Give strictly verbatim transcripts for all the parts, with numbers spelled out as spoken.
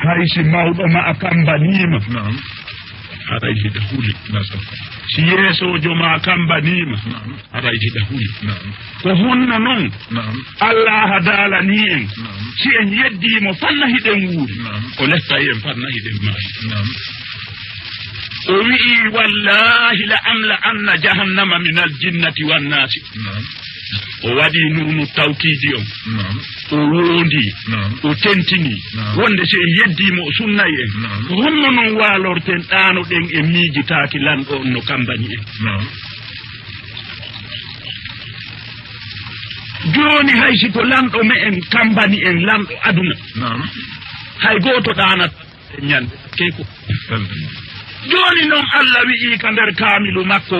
Hay si mawɗo ma a kammbaniima, Naam. haray hiɗa huli. Naam. Si yeesoojo ma a kammbaniima, Naam. haray hiɗa huli. Naam. Ko honno non Naam. Allah daalani en? Naam. Si en yeddii mo, fanna hiɗen wuuri? Naam. O lettay en fanna hiɗen maayi. Naam. O wi'i, "Wallaahi la amla anna jahannama min al jinnati wan naasi." Naam. O waɗi nuunu tawkiidi on. Naam. O woondi. Naam. O tentini. Naam. Wonde si en yeddii mo, o sunnay en. Naam. Ko honno non waalorten ɗaanoɗen en miijitaaki lanɗo on no kammbani en? Naam. Jooni hay si ko lanɗo me'en kammbani en, lanɗo aduna. Naam. Hay gooto ɗaanat ɲande keko. Jooni non Allah wi'i ka nder kaamilu makko,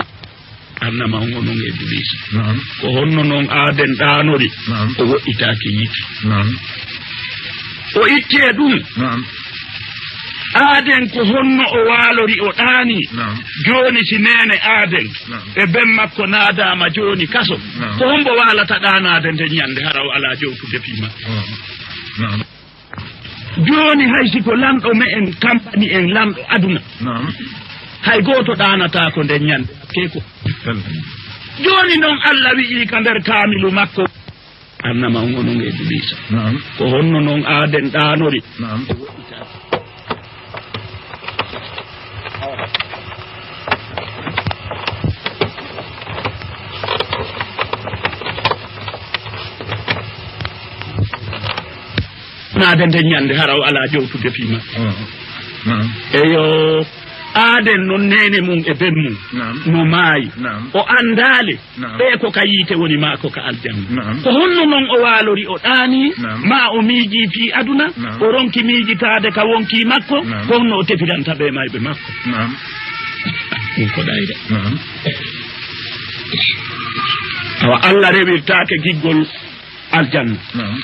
annama on onon e Ibliisa. Naam. Ko honno non aaden ɗaanori? Naam. O woɗɗitaaki yiite. Naam. O itti e ɗum. Naam. Aaden ko honno o waalori o ɗaani? Naam. Jooni si neene aaden Naam. e ben makko naadaama jooni kaso. Naam. Ko hombo waalata ɗaanaade nden ɲande hara o alaa jowtude fii makko? Naam. Naam. Jooni hay si ko lanɗo me'en kammbani en, lanɗo aduna, Naam. hay gooto ɗaanataako nden ɲande keko. Jooni non Allah wi'i ka nder kaamilu makko, annama on onon e Ibliisa. Naam. Ko honno non aaden ɗaanori? Naam. Naade nden ɲande hara o alaa jowtude fii makko. Naam. Eyo, aaden non neene mum e ben mum Naam. no maayi. Naam. O anndaali Naam. ɓe ko ka yiite woni maa ko ka aljanna. Naam. Ko honno non o waalori o ɗaani Naam. maa o miijii fii aduna, Naam. o ronki miijitaade ka wonkii makko, Naam. ko honno o tefiranta ɓe mayɓe makko? Naam. Ɗum ko ɗayre. Naam. Awa Allah rewirtaake giggol aljanna. Naam.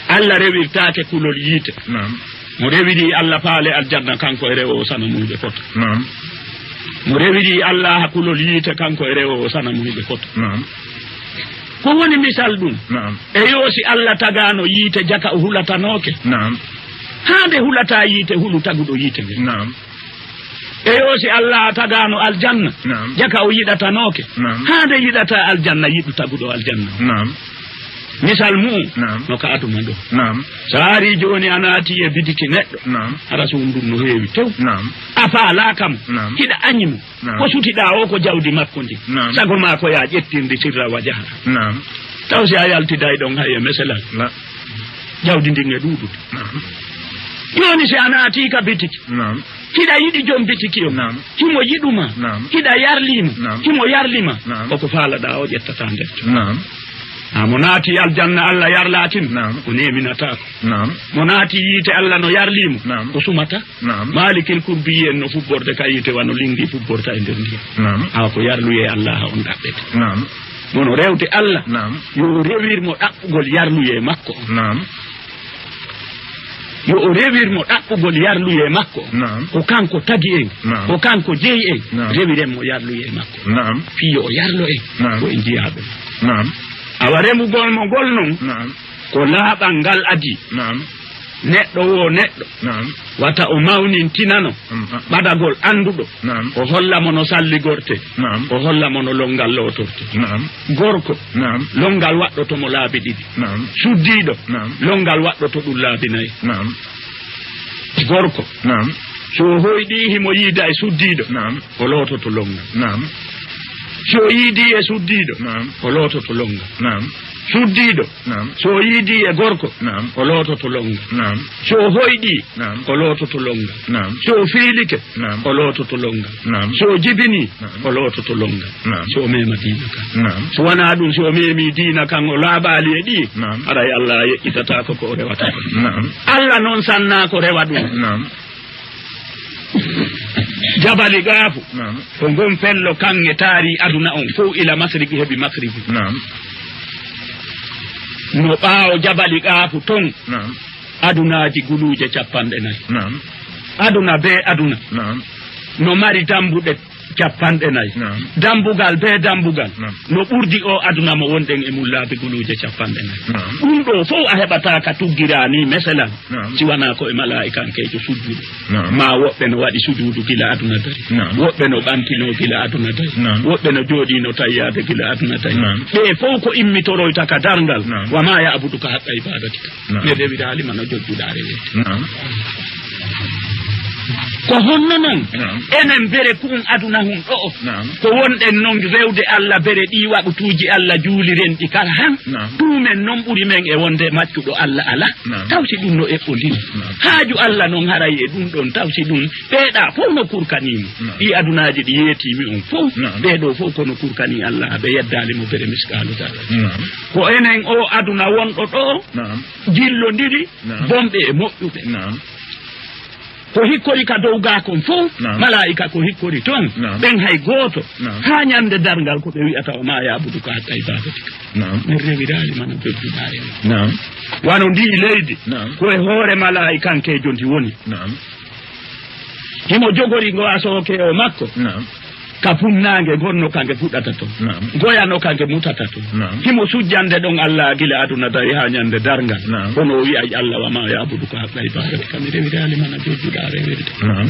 Allah rewirtaake kulol yiite. Naam. Mo rewiri Allah faale aljanna, kanko e rewo o sanamuuɓe foto. Naam. Mo rewiri Allah kulol yiite, kanko e rewo o sanamuuɓe foto. Naam. Ko woni misal ɗum? Naam. Eyo, si Allah tagaano yiite jaka o hulatanooke. Naam. Haa nde hulataa yiite hulu taguɗo yiite nge. Naam. Eyo, si Allah tagaano aljanna, Naam. jaka o yiɗatanooke. Naam. Haa nde yiɗataa aljanna yiɗu taguɗo aljanna. Naam. Misal mu'um, Naam. no ka aduna ɗo. Naam. So a ari jooni a naati e bitiki neɗɗo, Naam. hara suudu ndun no heewi tew. Naam. A faalaaka mo, Naam. hiɗa añi mo. Naam. Ko sutiɗaa o ko jawdi makko ndin. Naam. Sago maa ko yaa ƴettir ndi sirra wa jahara. Naam. Taw si a yaltiday ɗon hay e meselal. La. Jawdi ndin e ɗuuɗude. Naam. Jooni si a naati ka bitiki. Naam. Hiɗa yiɗi jom bitiki on. Naam. Himo yiɗu ma. Naam. Hiɗa yarlii mo. Naam. Himo yarli ma. Naam. Ko ko faalaɗaa o ƴettataa nder ton. Naam. Haa mo naati aljanna Allah yarlaaki mo. Naam. O neeminataako. Naam. Mo naati yiite Allah no yarlii mo. Naam. O sumata. Naam. Maalikil kurbi en no fubborde ka yiite wano lingi fubborta e nder ndiyam. Naam. Awa ko yarluyee Allah on ɗaɓɓete. Naam. Mono rewde Allah. Naam. Yo o rewir mo ɗaɓɓugol yarluyee makko on. Naam. Yo o rewir mo ɗaɓɓugol yarluyee makko. Naam. Ko kanko tagi en. Naam. Ko kanko jeyi en. Naam. Rewiren mo yarluyee makko. Naam. Fii yo o yarlo en. Naam. Ko en jiyaaɓe. Naam. Awa remugol mo ngol non. Naam. Ko laaɓal ngal adii. Naam. Neɗɗo wo neɗɗo. Naam. Wata o mawnintinano. Mm, ah. Ɓadagol annduɗo. Naam. O holla mo no salligortee. Naam. O holla mo no lonngal lootortee. Naam. Gorko. Naam. Lonngal waɗɗoto mo laabi ɗiɗi. Naam. Suddiiɗo. Naam. Lonngal waɗɗoto ɗum laabi nayi. Naam. Gorko. Naam. So o hoyɗii himo yiida e suddiiɗo. Naam. O loototo lonngal. Naam. Si o yiidii e suddiiɗo. Naam. O loototo lonngal. Naam. Suddiiɗo. Naam. So o yiidii e gorko. Naam. O loototo lonngal. Naam. So o hoyɗii. Naam. O loototo lonngal. Naam. So o fiilike. Naam. O loototo lonngal. Naam. So o jibinii. Naam. O loototo lonngal. Naam. So o meema diina kan. Naam. So wanaa ɗum, so o meemii diina kan, o laaɓaali e ɗii. Naam. Haray Allah yeƴƴitataako ko o rewata kon. Naam. Allah non sannaa ko rewa ɗum. Naam. Jabali Qaafu. Naam. Ko ngon fello kan e taari aduna on fow ila masriki heɓi masriki. Naam. No ɓaawo Jabali Qaafu ton. Naam. Adunaaji guluuje cappanɗe nayi. Naam. Aduna bee aduna. Naam. No mari dambuɗe capanɗe nayi. Naam. Dambugal bee dambugal. Naam. No ɓurdi o aduna mo wonɗen e mum laabi guluuje capanɗe nayi. Naam. Ɗum ɗo fof a heɓataa ka tuggiraa ni, meselan, Naam. si wanaa ko e malaa'ikankeejo sujjuɗo. Naam. Maa woɓɓe no waɗi sujuudu gila aduna dari. Naam. Woɓɓe no ɓantinoo gila aduna dari. Naam. Woɓɓe no jooɗiino tayyaade gila aduna dari. Naam. Ɓe fof ko immitoroyta ka darngal. Naam. Wa maa ya'buduka haqqa ibaadatika. Naam. Mi rewiraali ma no jojjuɗaa rewirde. Naam. Ko honno non? Naam. Enen bere ku'un aduna hun ɗo'o. Naam. Ko wonɗen non rewde Alla bere ɗii waɗutuuji Alla juuliren ɗi kala han. Naam. Ɗumen non ɓuri men e wonde maccuɗo Alla alaa. Naam. Taw si ɗum no eɓɓondiri. Naam. Haaju Alla non haray e ɗum ɗon taw si ɗum ɓeeɗa fof no kurkanii mo. Naam. Ɗii adunaaji ɗi yeetii mi on fof. Naam. Ɓee ɗoo fof ko no kurkanii Alla haa ɓe yeddaali mo bere misqaalu darra. Naam. Ko enen o aduna wonɗo ɗo'o. Naam. Jillondiri Naam. bonɓe e moƴƴuɓe. Naam. Ko hikkori ka dow gaa kon fof, Naam. malaa'ika ko hikkori ton, Naam. ɓen hay gooto, Naam. haa ñande darngal ko ɓe wi'ata wa maa ya'buduka haqqa ibaadatika. Naam. Min rewiraali ma no jojjuɗaa rewe. Naam. Wano ndii leydi, Naam. ko e hoore malaa'ikankeejo ndi woni. Naam. Himo jogori ngo asooke o makko. Naam. Ka funnaange ngonno ka nge fuɗata ton. Naam. Ngoyano ka nge mutata ton. Naam. Himo sujjande ɗon Alla gila aduna dari haa ñande darngal. Naam. Kono o wi'ay Alla wa maa ya'buduka haqqa ibaadatika. Mi rewiraali ma no jojjuɗaa rewirde. Naam.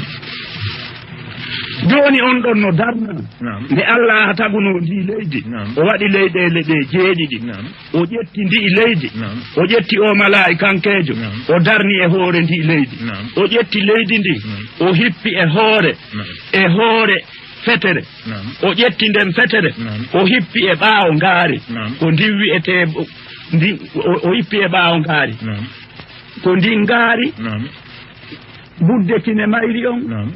Jooni on ɗon no darna. Naam. Nde Alla tagunoo ndii leydi. Naam. O waɗi leyɗeele ɗe jeeɗiɗi. Naam. O ƴetti ndi'i leydi. Naam. O ƴetti o malaa'ikankeejo. Naam. O darni e hoore ndi'i leydi. Naam. O ƴetti leydi ndi. Naam. O hippi e hoore. Naam. E hoore fetere. Naam. O ƴetti nden fetere. Naam. O hippi e ɓaawo ngaari. Naam. Ko ndin wi'etee bo-, ndin, o, o hippi e ɓaawo ngaari. Naam. Ko ndin ngaari. Naam. Budde kine mayri on. Naam.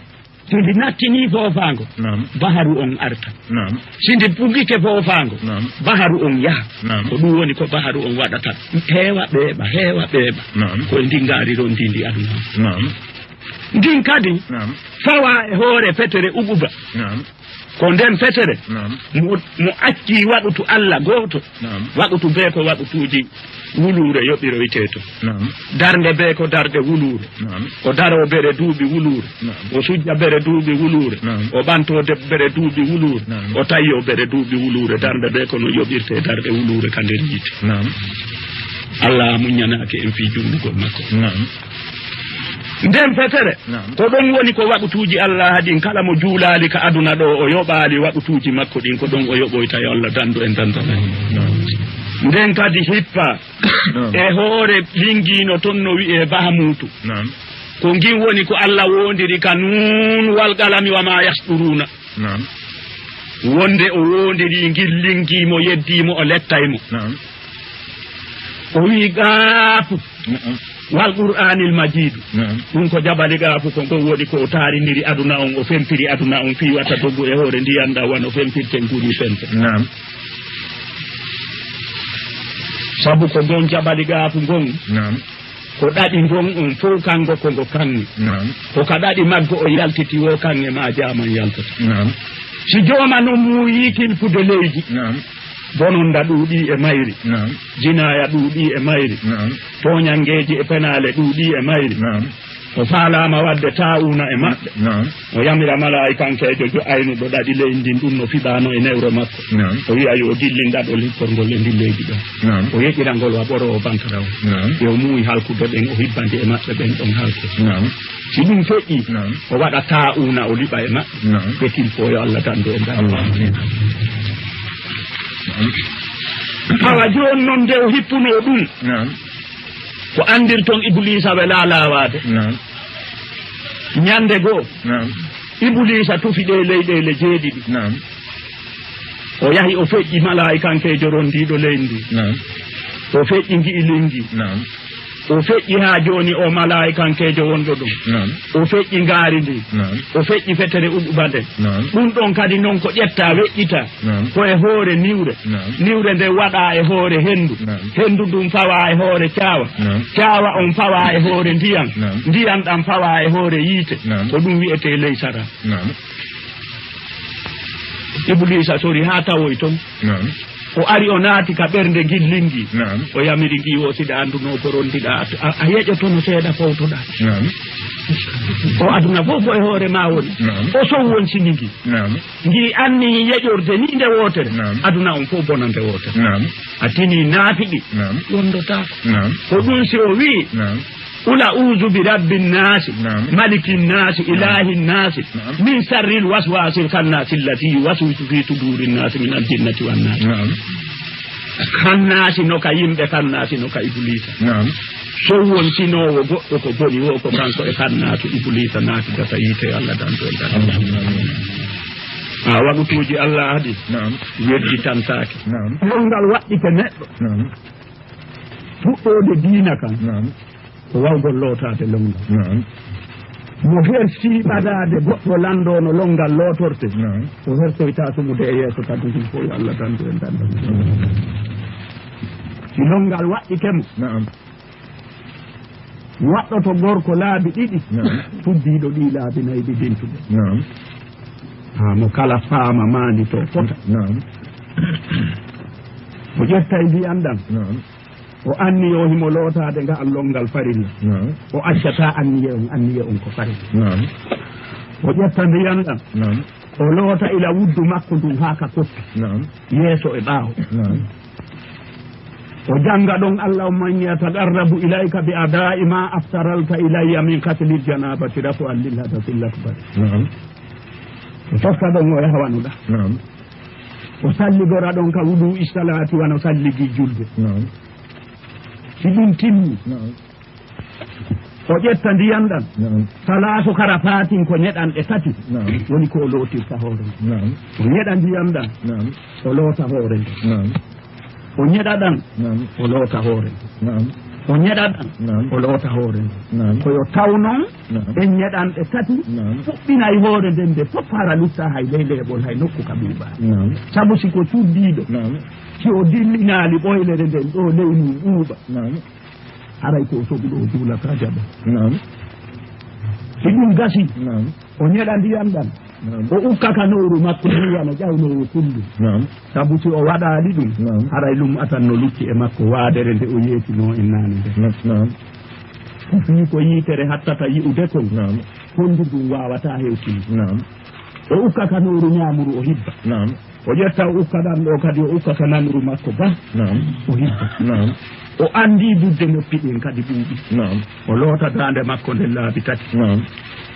Si ndi nattinii foofaango, Naam. baharu on arta. Naam. Si ndi bugike foofaango, Naam. baharu on yaha. Naam. Ko ɗum woni ko baharu on waɗata. Heewa ɓeeɓa, heewa ɓeeɓa. Naam. Ko e ndi ngaari ronndi ndi aduna. Naam. Ndin kadi, Naam. fawa e hoore fetere uquba. Naam. Ko nden fetere, Naam. mo, mo acci waɗutu Alla gooto. Naam. Waɗutu bee ko waɗutuuji wuluure yoɓiroytee to. Naam. Darnde bee ko darɗe wuluure. Naam. O daroo bere duuɓi wuluure. Naam. O sujja bere duuɓi wuluure. Naam. O ɓantoo de-, bere duuɓi wuluure. Naam. O tayyoo bere duuɓi wuluure. Darnde bee ko no yoɓirtee darɗe wuluure ka nder yiite. Naam. Alla muññanaaki en fii juulugol makko. Naam. Nden fetere, Naam. ko ɗon woni ko waɗutuuji Alla haɗin, kala mo juulaali ka aduna ɗo, o yoɓaali waɗutuuji makko ɗin, ko ɗon o yoɓoyta, yo Alla dandu en dandana en. Naam. Nden kadi hippa Naam. e hoore lingiino ton no wi'ee Bahamuutu. Naam. Ko ngin woni ko Alla woondiri ka Nuun wal qalami wa maa yasɗuruuna. Naam. Wonde o woondirii ngin lingii mo, yeddii mo, o lettay mo. Naam. O wi'i, "Qaafu, Naam. wal Qur'aanil Majiidu." Naam. Ɗum ko jabali Qaafu ko ngon woni ko o taarindiri aduna on, o fempiri aduna on fii wata dogu e hoore ndiyan ɗan wano fempirten guri fente. Naam. Sabu ko ngon jabali Qaafu ngon. Naam. Ko ɗaɗi ngon on fow kango ko ngo kangi. Naam. Ko ka ɗaɗi maggo o yaltiti wo kange ma jaaman yaltata. Naam. Si jooma non muuyii tilfude leydi. Naam. Bononda ɗuuɗii e mayri. Naam. Jinaaya ɗuuɗii e mayri. Naam. Tooñanngeeji e penaale ɗuuɗii e mayri. Naam. O faalaama waɗde taa'uuna e maɓɓe. Naam. O yamira malaa'ikankeejo jo aynuɗo ɗaɗi leydi ndin, ɗum no fiɓaano e newre makko. Naam. O wi'a yo o dillin ɗaɗol hipporngol e ndin leydi ɗon. Naam. O yeƴira ngol wa ɓoro o bantara o. Naam. Yo muuy halkude ɓen, o hibbandi e maɓɓe ɓen ɗon halke. Naam. Si ɗum feƴƴi, Naam. o waɗa taa'uuna, o liɓa e maɓɓe. Naam. Ɓe tilfo yo Allah dandu e ngal. Allah. Naam. Awa jooni non nde o hippunoo ɗum, Naam. ko anndirton Ibuliisa welaa laawaade. Naam. Ñande goo, Naam. Ibuliisa tufi ɗee leyɗeele jeeɗiɗi. Naam. O yahi o feƴƴi malaa'ikankeejo rondiiɗo leydi ndin. Naam. O feƴƴi ngi'i lingi. Naam. O feƴƴi haa jooni o malaa'ikankeejo wonɗo ɗum. Naam. O feƴƴi ngaari ndin. Naam. O feƴƴi fetere uɓuɓa nden. Naam. Ɗum ɗon kadi non ko ƴettaa weƴƴitaa. Naam. Ko e hoore niwre. Naam. Niwre nden waɗaa e hoore henndu. Naam. Henndu ndun fawaa e hoore caawa. Naam. Caawa on fawaa e hoore ndiyan. Naam. Ndiyan ɗan fawaa e hoore yiite. Naam. Ko ɗum wi'etee ley sara. Naam. Ibuliisa sori haa tawoy ton. Naam. O ari o naati ka ɓernde ngin lingi. Naam. O yamiri ngi wo, "Si ɗa anndunoo ko rondiɗaa, a, a yeƴotono seeɗa fowtoɗaa." Naam. O aduna fof ko e hoore ma woni. Naam. O sow won sini ngi. Naam. Ngi anni yeƴorde ni nde wootere. Naam. Aduna on fof bonande wootere. Naam. A tini naafiɗi. Naam. Wondotaako. Naam. Ko ɗum si o wii. Naam. Qul a'uuzu bi rabbin naasi, naam, malikin naasi, naam, ilaahin naasi, naam, min sarril waswaasil khannaasi llazii yuwaswisu fii suduurin naasi minal jinnati wan naasi. Naam. Khannaasi no ka yimɓe, khannaasi no ka Ibuliisa. Naam. Sow wontinoowo goɗɗo ko boni wo ko kanko e khannaasi Ibuliisa naatidata yiite Allah danto en tan. Amin. A waɗutuuji Allah ahdi. Naam. Wedditantaake. Naam. Ɗum ngal waɗɗike neɗɗo. Naam. Fuɗɗoode diina kan. Naam. Ko wawgol lootaade lonngal. Naam. Mo hersii ɓadaade goɗɗo lanndoo no lonngal lootorte, naam, o hersoytaa sumude e yeeso kadi ɗum fof yo Allah dandu en dannda. Si lonngal waɗɗike mo, naam, waɗɗoto gorko laabi ɗiɗi, naam, fuddiiɗo ɗii laabi nayi ɗi dintude. Naam. Haa mo kala faama maanditoo fota. Naam. O ƴetta e ndiyan ɗan. Naam. O anniyoo himo lootaade nga allol ngal farilla. Naam. O accataa anniyee on, anniyee on ko farilla. Naam. O ƴetta ndiyan ɗan. Naam. O loota ila wuddu makko ndun haa ka koppi. Naam. Yeeso e ɓaawo. Naam. O jannga ɗon, "Allahumma inni ataqarrabu ilayka bi adaa'i ma aftaralta ilayya min qatlil janabati rafu'an lil hadasil akbar." Naam. O totta ɗon o yaha wano ɗa. Naam. O salligora ɗon ka wudu'i salaati wano salligi julde. Naam. Si ɗum timmi, naam, o ƴetta ndiyan ɗan. Naam. Salaasu karafaatin ko ñeɗanɗe tati. Naam. Woni ko o lootirta hoore nden. Naam. O ñeɗa ndiyan ɗan. Naam. O loota hoore nden. Naam. O ñeɗa ɗan. Naam. O loota hoore nden. Naam. O ñeɗa ɗan. Naam. O loota hoore nden. Naam. Ko yo taw non, naam, ɗen ñeɗanɗe tati, naam, fuɗɗinay hoore nden, nde fof hara lutta hay ley leeɓol, hay nokku ka ɓuuɓaa. Naam. Sabu si ko cuddiiɗo, naam, si o dillinaali ɓoylere nden ɗo ley mum ɓuuɓa, naam, haray ko o soɓuɗo o juulata jaɓa. Naam. Si ɗum gasi, naam, o ñeɗa ndiyan ɗan. Naam. O ukka ka nowru makko ndun wano ƴawnoowo kullu. Naam. Sabu si o waɗaali ɗum, naam, haray lum'atan no lutti e makko waadere nde o yeetinoo en naane nden. Na-, naam. Ko fii ko yiitere hattata yi'ude kon, naam, hondu ndun waawataa hewtinde. Naam. O ukka ka nowru ñaamuru o hibba. Naam. O ƴetta o ukka ɗan ɗo kadi o ukka ka nanuru makko ba. Naam. O hibba. Naam. O anndi budde noppi ɗin kadi ɓuuɓi. Naam. O loota daande makko nden laabi tati. Naam.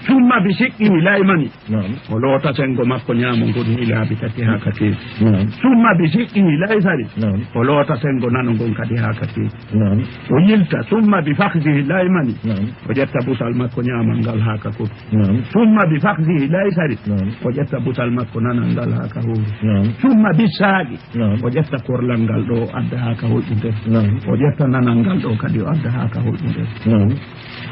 Summa bi shiqqihi laymani. Naam. O loota senngo makko ñaamo ngon ni laabi tati haa ka keeci. Naam. Summa bi shiqqihi laysari. Naam. O loota senngo nano ngon kadi haa ka keeci. Naam. O yilta, summa bi fakhdihi laymani. Naam. O ƴetta busal makko ñaamal ngal haa ka koppi. Naam. Summa bi fakhdihi laysari. Naam. O ƴetta busal makko nanal ngal haa ka hoore. Naam. Summa bi saaqi. Naam. O ƴetta korlal ngal ɗo, o adda haa ka hoƴƴunde. Naam. O ƴetta nanal ngal ɗo kadi, o adda haa ka hoƴƴunde. Naam.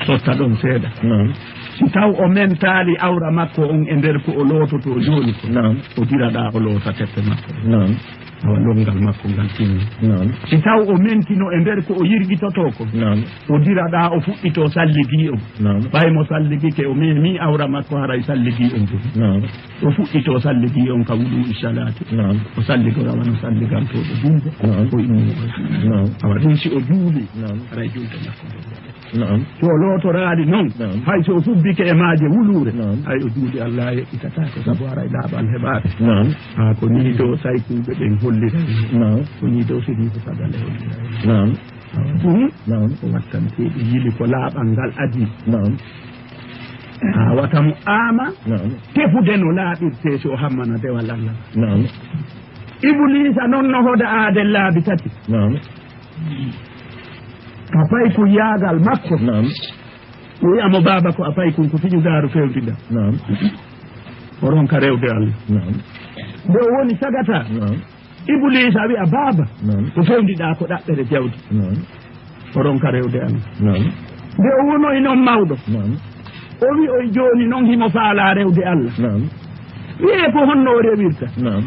Sotta ɗon seeɗa. Naam. Si taw o mentaali awra makko on e nder ko o loototoo jooni ko, naam, o diraɗaa o loota teppe makko. Naam. Awa lonngal makko ngal timmi. Naam. Si taw o mentino e nder ko o yirgitotoo ko, naam, o diraɗaa o fuɗɗitoo salligi on. Naam. Ɓay mo salligike o memi awra makko haray salligi on ɗum. Naam. O fuɗɗitoo salligi on ka wudu'i salaati. Naam. O salligora wano salligantooɗo julde. Naam. O inni o. Naam. Awa ɗum si o juuli, naam, haray julde makko nden waɗete. Naam. Si o lootoraali non, naam, hay so o fubbike e maaje wuluure, naam, hay o juuli Allah yeɓɓitataake, sabu haray laaɓal heɓaaka. Naam. Haa ko nii ɗo saykuuɓe ɓen holliray. Naam. Ko nii ɗo Siriifu Sagal e holliray. Naam. Ɗum, naam, ko wattanteeɗi yili ko laaɓal ngal adii. Naam. Haa wata mo aama, naam, tefude no laaɓirtee si o hammana dewal Allah. Naam. Ibuliisa non no hoda aaden laabi tati. Naam. Ka paykun yaagal makko. Naam. O wi'a mo, "Baaba, ko a paykun, ko fiñu daaru fewndida." Naam. O ronka rewde Allah. Naam. Nde o woni sagata. Naam. Ibuliisa wi'a, "Baaba, naam, ko fewndiɗaa ko ɗaɓɓere jawdi." Naam. O ronka rewde Allah. Naam. Nde o wonoyi non mawɗo, naam, o wi'oyi jooni non himo faalaa rewde Allah. Naam. Wi'ee ko honno o rewirta? Naam.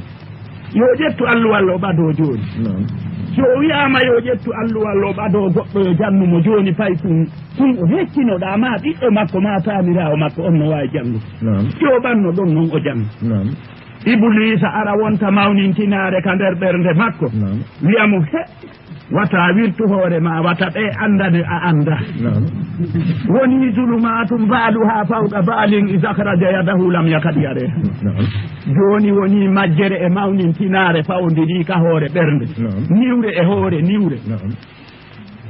Yo ƴettu alluwal o ɓadoo jooni. Naam. Si o wi'aama yo ƴettu alluwal o ɓadoo goɗɗo yo jannu mo jooni paykun, kun o heccinoɗaa maa ɓiɗɗo makko maa taamiraawo makko on no waawi janngude. Naam. Si o ɓanno ɗon non o jannga. Naam. Ibuliisa ara wonta mawnintinaare ka nder ɓernde makko. Naam. Wi'a mo, "He, wata wirtu hoore ma, wata ɓe anndane a annda." Naam. Woni zulumaatun ba'luha fawqa ba'lin iza akhraja yadahu lam yakad yareha. Naam. Jooni woni majjere e mawnintinaare fawndiri ka hoore ɓernde. Naam. Niwre e hoore niwre. Naam.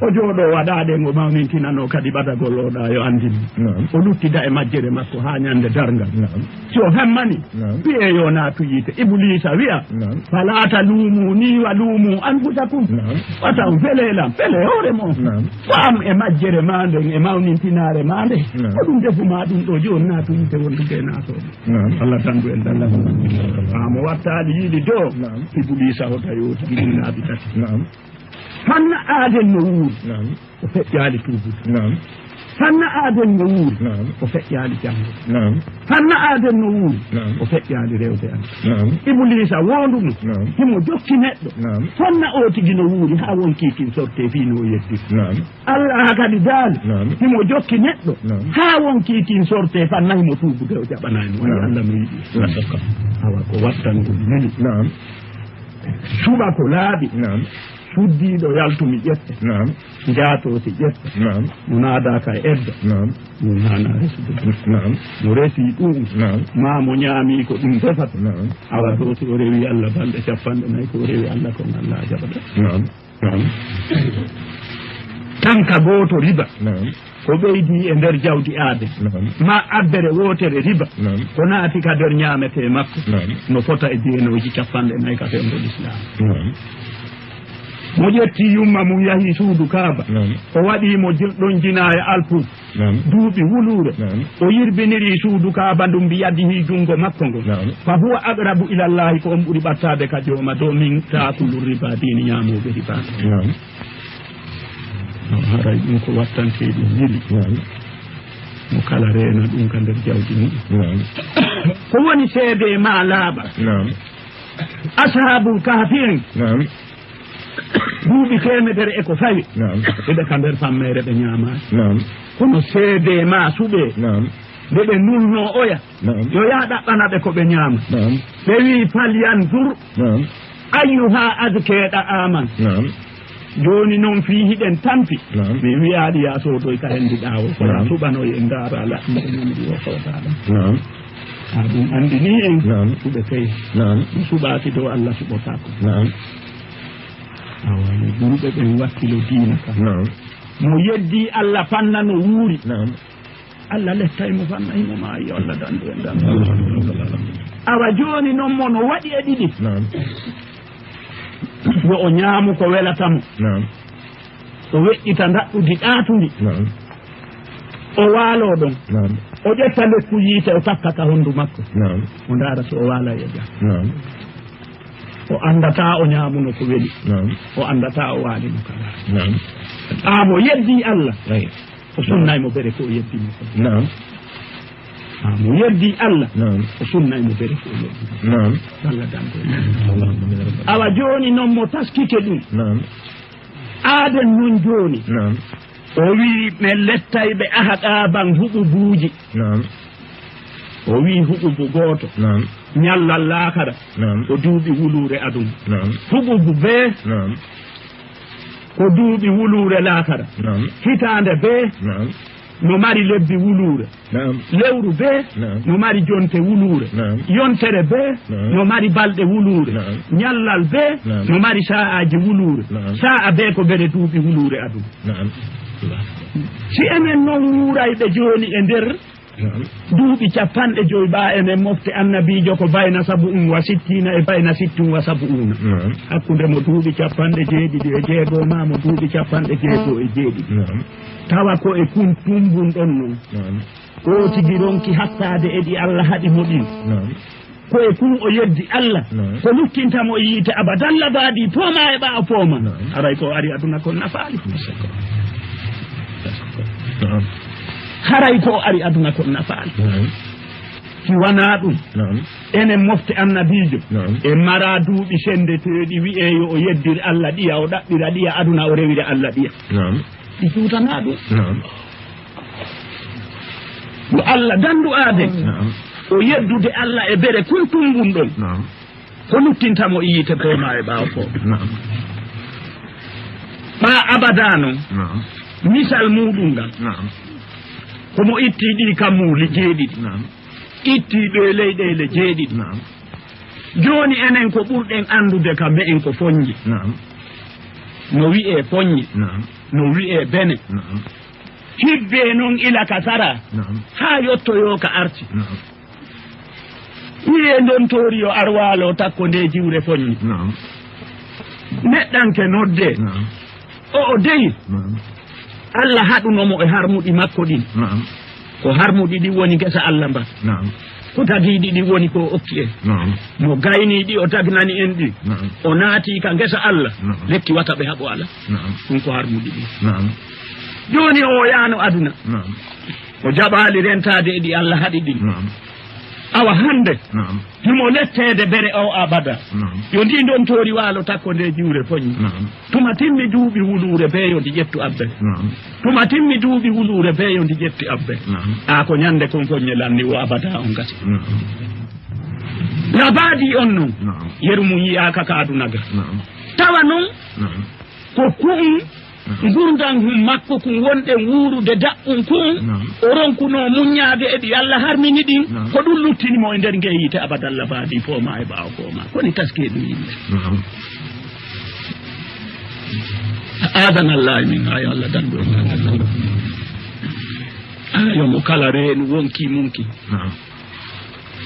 O jooɗo waɗaade ngo mawnintinanoo kadi ɓadagol o ɗa yo anndin. Naam. O luttida e majjere makko haa ñande darngal. Naam. Si o hemmani, naam, wi'e yo naatu yiite. Ibuliisa wi'a, naam, "Falaa taluumuni wa luumu anfusakum." Naam. Wata on fele lan, fele hoore mon. Naam. Ko am e majjere ma nden, e mawnintinaare ma nde. Naam. Ko ɗum defu ma ɗum ɗo jooni naatu yiite wondude e naatooɓe. Naam. Allah dandu en dalla. Haa mo wattaali yiili do. Naam. Ibuliisa hota yooti ɗiɗi laabi tati. Naam. Hanna aaden no wuuri. Naam. O feƴƴaali tuubude. Naam. Hanna aaden no wuuri. Naam. O feƴƴaali janngude. Naam. Hanna aaden no wuuri. Naam. O feƴƴaali rewde Allah. Naam. Ibuliisa woonduno. Naam. Himo jokki neɗɗo. Naam. Hanna o tigi no wuuri haa wonkii kin sortee fii no o yeddiri. Naam. Allah kadi daali. Naam. Himo jokki neɗɗo. Naam. Haa wonkii kin sortee fanna himo tuubude o jaɓanaay mo. Naam. Allah no yiɗi. Naam. Awa ko wattangol mini. Naam. Suɓa ko laaɓi. Naam. Suddiiɗo yaltu mi ƴetta. Naam. Njaatoo si ƴetta. Naam. Mo naadaaka e edda. Naam. Ɗum haanaa resude. Naam. Mo resii ɗum. Naam. Maa mo ñaamii ko ɗum defata. Naam. Awa ɗo si o rewi Allah balɗe cappanɗe nayi ko o rewi Allah kon Allah a jaɓata. Naam. Naam. Tanka gooto riba. Naam. Ko ɓeydi e nder jawdi aade. Naam. Ma abbere wootere riba. Naam. Ko naati ka nder ñaametee makko. Naam. No fota e jeenooji cappanɗe nayi ka fewndo Lislaam. Naam. Mo ƴetti yumma mum yahi suudu Kaaba. Naam. O waɗi mo ji-, ɗon jinaaya alpuf. Naam. Duuɓi wuluure. Naam. O yirbiniri suudu Kaaba ndun bi yadihi junngo makko ngon. Naam. Fa huwa aqrabu ila Allahi, ko on ɓuri ɓattaade ka jooma do min taakulu riba, diini ñaamooɓe riba. Naam. Haray ɗum ko wattantee ɗum yili. Naam. Mo kala reena ɗum ka nder jawdi mum. Naam. Ko woni seede ma laaɓa? Naam. Ashaabul Kahfi en. Naam. Duuɓi teemedere e ko fawi. Naam. Eɓe ka nder fammeere ɓe ñaamaani. Naam. Kono seede ma suɓee. Naam. Nde ɓe nulnoo oya. Naam. Yo yaa ɗaɓɓana ɓe ko ɓe ñaama. Naam. Ɓe wi'i, "Falyanzur." Naam. Ayyuha azka ta'aman. Naam. Jooni noon fii hiɗen tampi. Naam. Mi wiyaali yaa soodoy ka henndi ɗaawol, ko yaa suɓanoy en ndaara laɓɓinde ñamri o soodaɗo. Naam. Haa ɗum anndinii en. Naam. Suɓetee. Naam. Mi suɓaaki dow Allah suɓotaako. Naam. Awa, no julɓe ɓen wakkilo diina kan. Naam. Mo yeddii Allah fanna no wuuri. Naam. Allah lettay mo fanna himo maayi, yo Allah dandu en dan. Awa jooni non mo no waɗi e ɗiɗi. Naam. Yo o ñaamu ko welata mo. Naam. O weƴƴita ndaɗɗudi ɗaatundi. Naam. O waaloo ɗon. Naam. O ƴetta lekku yiite o takka ka hondu makko. Naam. O ndaara so o waalay e jam. Naam. O anndataa o ñaamuno ko weli. Naam. O anndataa o waalino kala. Naam. Aa mo yeddii Allah. Ay. O sunnay mo bere ko o yeddini ko. Naam. Haa mo yeddii Allah. Naam. O sunnay mo bere ko o yeddini. Naam. Allah danto. Allahumma ya rabbal. Awa jooni non mo taskike ɗum. Naam. Aaden non jooni. Naam. O wi'i, "Men lettay ɓe ahqaaban huɓubuuji." Naam. O wi'i huɓubu gooto. Naam. Ñallal laakara. Naam. Ko duuɓi wuluure aduna. Naam. Huɓubu bee. Naam. Ko duuɓi wuluure laakara. Naam. Hitaande bee. Naam. No mari lebbi wuluure. Naam. Lewru bee. Naam. No mari jonte wuluure. Naam. Yontere bee. Naam. No mari balɗe wuluure. Naam. Ñallal bee. Naam. No mari saa'aaji wuluure. Naam. Saa'a bee ko bere duuɓi wuluure aduna. Naam. Si enen non wuurayɓe jooni e nder. Naam. Duuɓi cappanɗe joy ɓaa enen mofte annabiijo ko bayna sabu'un wa sittiina e bayna sittin wa sabu'uuna. Naam. Hakkunde mo duuɓi cappanɗe jeeɗiɗi e jeego maa mo duuɓi cappanɗe jeego e jeeɗiɗi. Naam. Tawa ko e kun tumbun ɗon non. Naam. O tigi ronki hattaade e ɗi Allah haɗi mo ɗin. Naam. Ko e kun o yeddi Allah. Naam. Ko luttinta mo e yiite abadan labadi pooma e ɓaawo pooma. Naam. Haray ko o ari aduna kon nafaali. Naam. Haray ko o ari aduna kon nafaali. Naam. Si wanaa ɗum, naam, enen mofte annabiijo, naam, e mara duuɓi senndeteeɗi wi'ee yo o yeddir Allah ɗiya, o ɗaɓɓira ɗiya aduna, o rewira Allah ɗiya. Naam. Ɗi juutanaa ɗum. Naam. Yo Allah dandu aaden. Naam. O yeddude Allah e bere kun tummbun ɗon. Naam. Ko luttinta mo e yiite poomaa e ɓaawo poomaa. Naam. Ɓaa abadaa non. Naam. Misal muuɗum ngal. Naam. Ko mo ittii ɗii kammuuli jeeɗiɗi. Naam. Ittii ɗee leyɗeele jeeɗiɗi. Naam. Jooni enen ko ɓurɗen anndude ka me'en ko Foñje. Naam. No wi'ee Foñje. Naam. No wi'ee Bene. Naam. Hibbee non ila ka sara. Naam. Haa yottoyoo ka arti. Naam. Wi'ee ndontoori yo ar waalo takko ndee jiwre Foñje. Naam. Neɗɗanke noddee. Naam. O'o dey. Naam. Allah haɗuno mo e harmuɗi makko ɗin. Naam. Ko harmuɗi ɗin woni ngesa Allah mban. Naam. Ko tagiiɗi ɗin woni ko o okki en. Naam. Mo gaynii ɗi o tagnani en ɗi. Naam. O naatii ka ngesa Allah. Naam. Lekki wata ɓe haɓo Allah. Naam. Ɗum ko harmuɗi ɗin. Naam. Jooni o yaano aduna. Naam. O jaɓaali rentaade e ɗi Allah haɗi ɗin. Naam. Awa hannde. Naam. Himo letteede bere o abada. Naam. Yo ndi ndontoori waalo takko nde jiwre Foñje. Naam. Tuma timmi duuɓi wuluure bee yo ndi ƴettu abbe. Naam. Tuma timmi duuɓi wuluure bee yo ndi ƴetti abbe. Naam. A ko ñande kon Foñje lanni wo abada on gasi. Naam. Labaadi on non. Naam. Yeru mum yi'aaka ka aduna ga. Naam. Tawa non. Naam. Ko ku'un. Naam. Ngurndan hun makko kun wonɗen wuurude daɓɓun kun. Naam. O ronkunoo muññaade e ɗi Allah harmini ɗin. Naam. Ko ɗum luttini mo e nder ngee yiite abada labaadi poomaa e ɓaawo poomaa. Koni taskee ɗum yimɓe. Naam. Aadanallaahi min haa yo Allah dandu en. Haa yo mo kala reenu wonkii mun ki. Naam.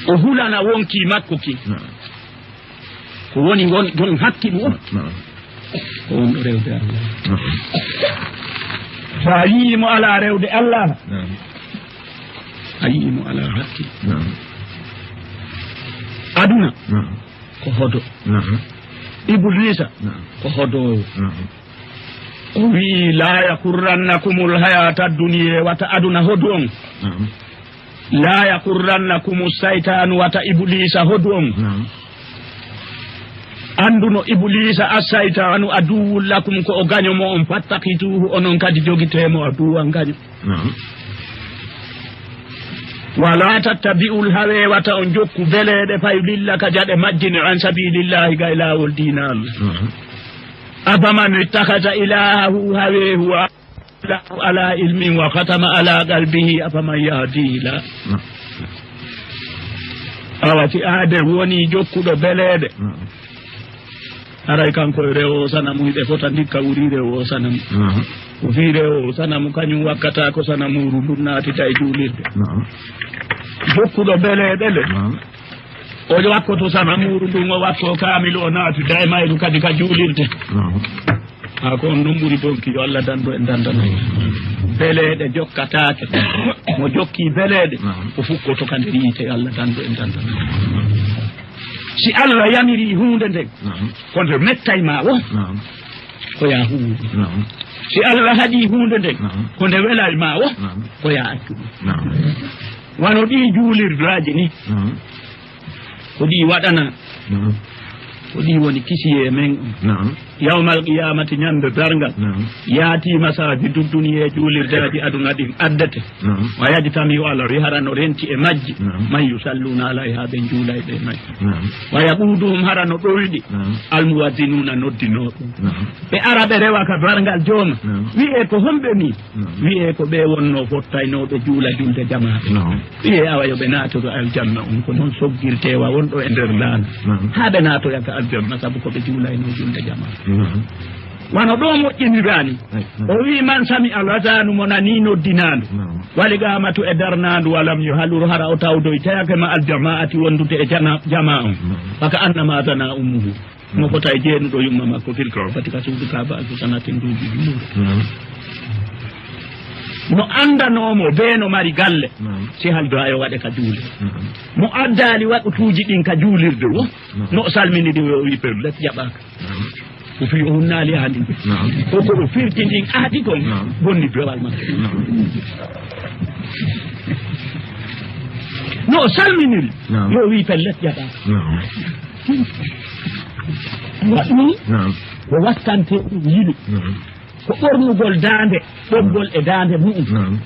O hulana wonkii makko ki. Naam. Ko woni ngon ɗon hakki ɗum. Naam. Ko wonɗo rewde Allah. Naam. So a yii mo alaa rewde Allah. Naam. A yii mo alaa hakki. Naam. Aduna. Naam. Ko hodo. Naam. Ibliisa. Naam. Ko hodoowo. Naam. O wi'i, "Laa yakurrannakumul hayaata duniya," wata aduna hodu on. Naam. "Laa yakurrannakumu saytaanu," wata Ibuliisa hodu on. Naam. Annduno Ibuliisa, "Assaytaanu aduwwun lakum," ko o gaño mo on, "fattakhidhuuhu," onon kadi jogitee mo aduwwan gaño. Naam. "Wa laa tattabi'ul hawaa," wata on jokku beleeɗe, "fayudillaka," jaɗe majjine, "an sabiilillaahi," gay laawol diina Allah. Naam. "Afaman ittakhadha ilaahahu hawaahu wa Allahu ala ilmin wa khatama ala qalbihi, afaman yahdihi la." Awa, si aaden woni jokkuɗo beleeɗe, haray kanko e rewo sanamu hiɓe fota ndikka wuri rewo sanamu. Ko fii rewo sanamu kañum wakkata ko sanamuuru ndun naatita e juulirde. Jokkuɗo beleeɗe le. O wakkoto sanamuuru ndun, o wakko kaamilu, o naati daymayru kadi ka juulirde. Naam. Haa ko on non ɓuri bonki, yo Allah dandu en dandana. Beleeɗe jokkataake. Mo jokki beleeɗe, naam, o fukkoto ka nder yiite, yo Allah dandu en dandana. Si Allah yamiri huunde nden, naam, ko nde mettay ma wo, naam, ko yaa huuwu. Naam. Si Allah haɗi huunde nden, naam, ko nde welay ma wo, naam, ko yaa accu ɗum. Naam. Wano ɗii juulirdaaji ni. Naam. Ko ɗi waɗana. Naam. Ko ɗi woni kisiyee men on. Naam. Yawmal qiyaamati, ñande darngal. Naam. Yaati masaajidu duniyee, juulirdaaji aduna ɗin addete. Naam. Wa yajtami'u, Allah wi hara no renti e majji. Naam. Man yusalluuna alayha, ɓe juulay ɓe majji. Naam. Wa yaquuduhum, hara no ɗowiɗi. Naam. Almuwazzinuuna, noddinooɓe. Naam. Ɓe ara ɓe rewa ka darngal jooma. Naam. Wi'ee ko homɓe ni? Naam. Wi'ee ko ɓe wonnoo fottaynooɓe juula julde jamaa. Naam. Wi'ee awa yo ɓe naatoru aljanna on, ko non soggirtee wa wonɗo e nder laana. Naam. Haa ɓe naatoya ka aljanna sabu ko ɓe juulaynoo julde jamaa. Naam. Wano ɗo moƴƴiniraani. Ay, naam. O wi'i, "Man sami'a al-adhaana, mo nanii noddinaandu. Naam. Wal iqaamatu, e darnaandu, wa lam yuhdur, hara o tawdoytaake, ma al-jamaa'ati, wondude e jana-, jamaa on. Naam. Fa ka annama zana ummuhu." No fota e jeenuɗo yumma makko fil Ka'bati, ka suudu Kaaba, alfu sanatin, duuɓi junnere. Naam. No anndanoo mo bee no mari galle, naam, si haldo ayo waɗe ka juule. Naam. Mo addaali waɗutuuji ɗin ka juulirde wo, naam, no o salminiri wo, o wi'i pellet, jaɓaaka. Naam. Ko fii o hunnaali aadi. Naam. Ko ko o firti ndin aadi kon, naam, bonni bewal makko. Naam. No o salminiri, naam, yo o wi'i pellet, jaɓaaka. Naam. Wa ɗum, naam, ko wattante ɗum yili. Naam. Ko ɓornugol daande, ɓoggol e daande mu'um. Naam.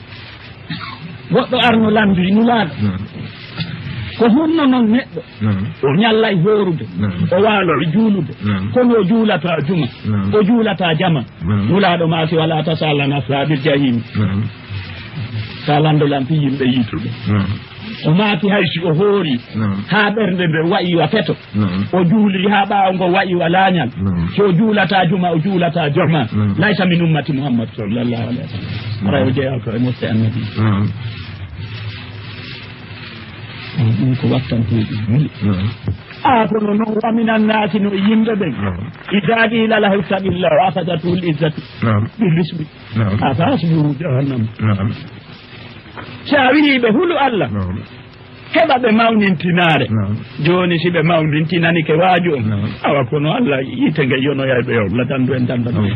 Goɗɗo arno lamndi Nulaaɗo. Naam. Ko honno non neɗɗo? Naam. O ñallay hoorude. Naam. O waalo e juulude. Naam. Kono o juulata juma. Naam. O juulata jama. Naam. Nulaaɗo maaki, "Wala tasal an ashabil jahim." Naam. Ka lanndo lan fii yimɓe yiituɓe. Naam. O maaki, hay si o hoori, naam, haa ɓernde nde wa'i wa feto. Naam. O juuli haa ɓaawo ngo wa'i wa laañal. Naam. Si o juulata juma, o juulata jama. Naam. Laysa min ummati Muhammad sallallahu alaihi wasallam. Naam. Haray o jeyaa ko e mofte Annabi. Naam. Ɗum ko wattanteeɗi muli. Naam. A kono non, wa minan naasi, no yimɓe ɓen. Naam. Iza qila lahu ittaqillaha akhadhathu al-izzatu, naam, bil ismi. Naam. Ala hasbuhu jahannam. Naam. Si a wi'i ɓe hulu Allah, naam, heɓa ɓe mawnintinaare. Naam. Jooni si ɓe mawnintinanike waaju on, naam, awa kono Allah yiite nge yonoyay ɓe, yo Allah dandu en danda. Naam.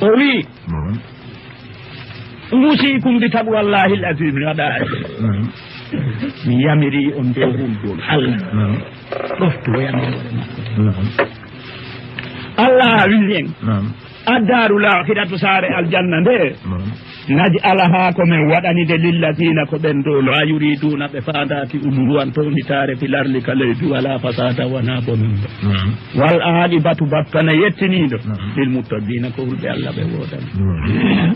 O wi'i, naam, "Usikum bi taqwallahi al-azim." Naam. Mi yamiri on dow hulgol Allah. Naam. Ɗoftoyam hoore makko. Naam. Allah wi'i en, naam, "Ad-daarul aakhiratu, saare aljanna nde, naam, naj'aluha, ko men waɗani nde, lillazina, ko ɓen dow, la yuriduna, ɓe faandaaki, uluwan, townitaare, fil ardi, ka leydi, wala fasada, wona bonnude. Naam. Wal aaqibatu, battane yettiniiɗo, naam, lil muttaqiina, ko hulɓe Allah ɓe woodani." Naam.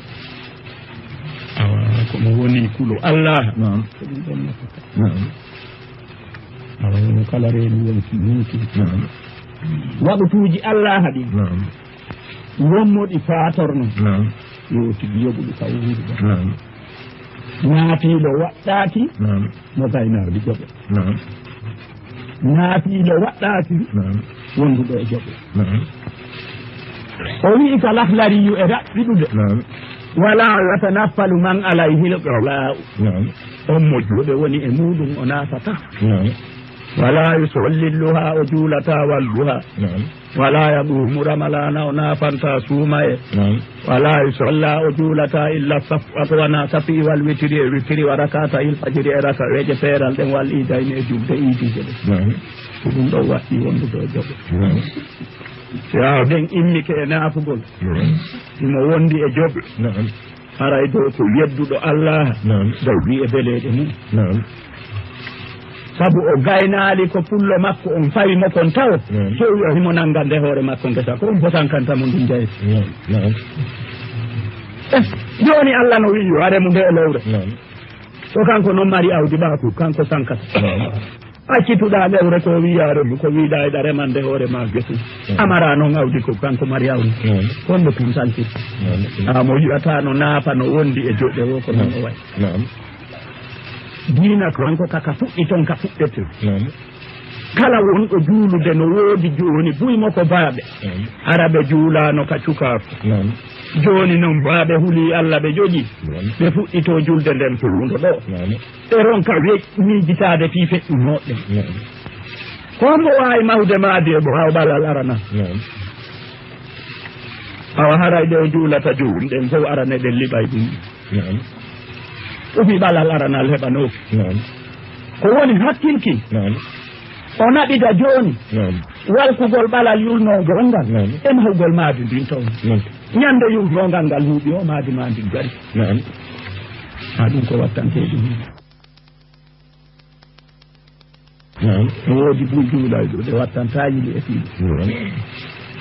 Awa, ko mo woni kulo Allah. Naam. Ko ɗum ɗon nafata. Naam. Awa, kala reeni yonki, yonki. Naam. Waɗutuuji Allah ɗin. Naam. Wonmo ɗi faatorno. Naam. Yo tigi yoɓu ɗi ka wuuri ɗo. Naam. Naafiilo waɗɗaaki. Naam. Mo gaynaali joɓe. Naam. Naafiilo waɗɗaaki. Naam. Wonduɗo e joɓe. Naam. O wi'i ka Lahlariyu e raɓɓiɗude. Naam. Wala yatanaffalu man alayhi al-qalaa'u. Naam. On mo juuɗe woni e muuɗum o naafata. Naam. Wala yusalli duha, o juulata walluha. Naam. Wala yaqumu ramalana, o naafanta suumaye. Naam. Wala yusalla, o juulata illa saf-, ko wona safi wal witiri e witiri, wa rakata il fajiri e rakaweeje peeral ɗen, wal iidayni e julde iidije ɗen. Naam. Ko ɗum ɗo waɗɗi wondude e joɓe. Naam. Si ɓaawo nden immike e naafugol, naam, himo wondi e joɓe. Naam. Haray dow ko yedduɗo Allah, naam, dow wi'e beleeɗe mum. Naam. Sabu o gaynaali ko pullo makko on fawi mo kon taw, naam, so o wi'a himo nangande hoore makko ngesa, ko on botankanta mo ndun jayde. Naam, naam. Eh, jooni Allah no wi'i yo a remu nde lewre. Naam. So kanko non mari awdi ɓaaku, kanko sankata. Naam. Accituɗaa lewre ko wi'aa remu, ko wi'aa e ɗa remande hoore ma gesu. Mm. Amara noon awdi ko kanko mari awdi. Mm. Honno tun sanki? Mm. A mo yi'ata no naafa no wondi e joɗɗe o ko noon o wayi. Naam. Diina ko kanko kaka fuɗɗi toon ka fuɗɗete. Naam. Kala wonɗo juulude no woodi jooni buy mo ko baaɓe. Mm. Hara ɓe juulaano ka cukaaku. Naam. Jooni noon baaɓe huli Allah ɓe joƴi. Naam. Ɓe fuɗɗito julde nden to wuro ɗo. Naam. Ɓe ronka we-, miijitaade fii feƴƴunooɗe. Naam. Ko hombo waawi mahude maadi e ɓaawo ɓalal aranal? Naam. Awa haray ɗe o juulata juulɗen fof arane ɗen liɓay ɗum. Naam. Ɗumi ɓalal aranal heɓanooki. Naam. Ko woni hakkilki? Naam. O naɓida jooni. Naam. Walkugol ɓalal yulnoogol ngal. Naam. E mahugol maadi ndin toon. Naam. Ñande yulnoongal ngal huuɓi o maadi ma ndin gari. Naam. Haa ɗum ko wattante ɗum. Naam. No woodi buy juulayɗo ɗe wattanta yili e fii. Naam.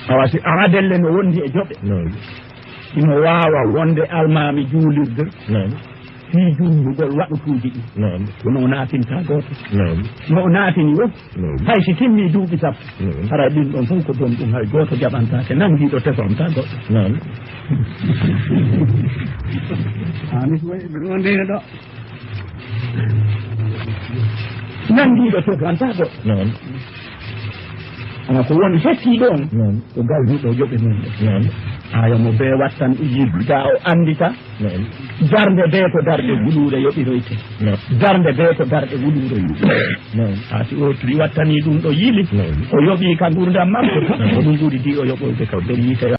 Awa si aadelle no wondi e joɓe. Naam. Imo waawa wonde almaami juulirde. Naam. Fii juulnugol waɗutuuji ɗi. Naam. Kono o naatinta gooto. Naam. No o naatini o. Naam. Hay si timmi duuɓi sappo. Naam. Hara ɗin ɗon fof ko bonɗum, hay gooto jaɓantaake. Nangiiɗo tefonta goɗɗo. Naam. Ani ko woni ɗo. Nangiiɗo tefonta goɗɗo. Naam. Ana ko woni hetti ɗon. Naam. Ko galmiɗo joɓe mum. Naam. Aya mo be wattan ijibda o andita. Naam. Darnde bee ko darɗe guluure yoɓiroyte. Naam. Darnde bee ko darɗe guluure yoɓiroyte. Naam. Haa si o tiri wattani ɗum ɗo yili, naam, o yoɓi ka ngurdam makko, naam, ko ɗum ɓuri di o yoɓoyde ka nder yiite.